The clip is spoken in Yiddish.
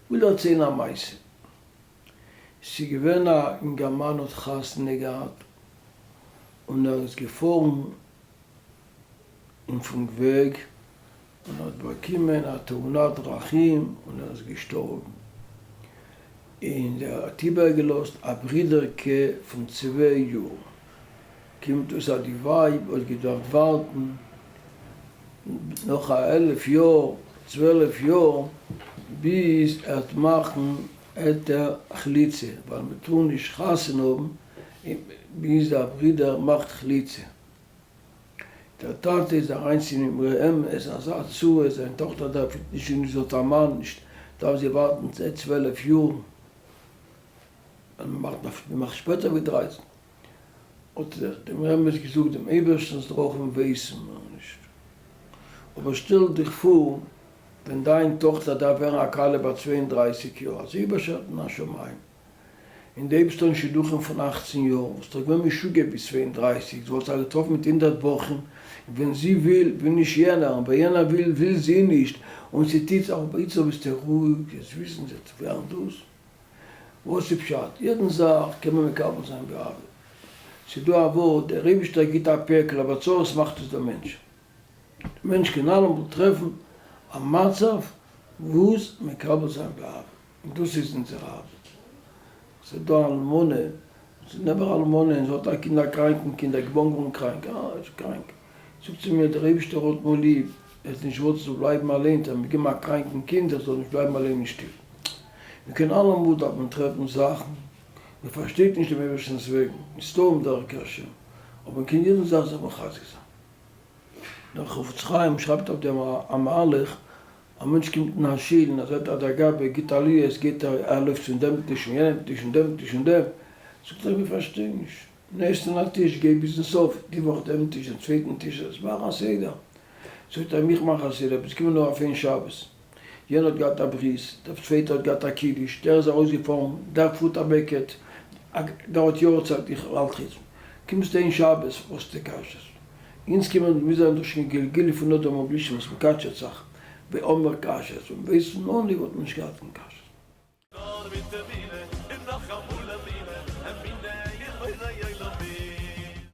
כ'וויל דערציילן א מעשה. ס'איז געווען א אינגערמאן האט חתונה געהאט און ער איז געפארן אויפן וועג און האט באקומען א תאונת דרכים און ער איז געשטארבן, און ער האט איבערגעלאזט א ברודערקע פון צוויי יאר, קומט אויס אז די ווייב האט געדארפט ווארטן נאך א 11 יאר 12 יאר ביז ער וועט מאכן היתר חליצה, ווייל מען טאר נישט חתונה האבן ביז א ברודער מאכט חליצה. דער טאטע איז אריין צום אמרי אמת, אזא צרה, זיין טאכטער דארף נישט און זי האט א מאן נישט, דארף זי ווארטן 12 יאר, און מען מאכט שפעטער ווי דרייצן. האט דער אמרי אמת געזאגט, דעם אייבערשטנ'ס דרכים ווייסן מיר נישט, אבער שטעל דיך פאר ווען דיין טאכטער דארף ווערן א כלה ביי 32 יאר, אזוי באשערט מן השמים, און די הייבסט אן שידוכים פון 18 יאר, וואלסט דאך געווען משוגע ביז 32, דו וואלסט זיך געטראפן מיט הונדערט בחורים, און ווען זי וויל, וויל נישט יענער, און ווען יענער וויל, וויל זי נישט, און ס'טוט זיך, אבער איצטער ביסטו רואיג, יעצט וויסן זיי צו ווערן דאס. וואס איז פשט? יעדן זאך קען מען מקבל זיין באהבה. ס'איז דא א ווארט, דער אייבישטער גיט א פעקל, אבער צרות מאכט עס דער מענטש. דער מענטש קען אלעמאל טרעפן א מצב וואס מקבל זיין באהבה. און דאס איז אונזער ארבעט. ס'איז דא א אלמנה, ס'איז נעבעך א אלמנה און זי האט א קינד א קראנקן קינד, א געבארן געווארן קראנק, אה, ער איז קראנק. זאגט זי מיר, דער אייבישטער האט מיר ליב, ער האט נישט געוואלט איך זאל בלייבן אליין, האט ער מיר געגעבן א קראנקן קינד איך זאל נישט בלייבן אליין אין שטוב. מען קען אלעמאל דארף מען טרעפן זאכן, מען פארשטייט נישט דעם אייבערשטנ'ס וועגן, מסתמא דרכי השם, אבער מען קען יעדן זאך זיך מחזק זיין. דער חפץ חיים שרייבט אויף דעם א מהלך, א מענטש קומט אין א שול און ער זעט אז דער גבאי גיט עליות, געבט ער, ער לויפט פון דעם טיש און יענעם טיש און דעם טיש און דעם, זאגט ער איך פארשטיי נישט, נעסט אין א טיש גיי ביזן סוף, די וואך דעם טיש דעם צווייטן טיש, זאלסט מאכן א סדר, זאגט ער איך מאך א סדר, ביסט געקומען נאר אויף איין שבת, יענער האט געהאט א ברית, דער צווייטער האט געהאט א קידוש, דער איז ארויסגעפארן, דער פארט אוועקעט, דער האט יארצייט, איך האלט חוץ, קומסט איין שבת, וואס די קשיות? אונז קומען מיר זענען דאך שוין גלגולים פון אדם הראשון וואס מ'קאטשעט זיך, ואומר קשיות, און ווייסן נאר נישט וואלט מען נישט געהאט קיין קשיות. נאר מיט דעם.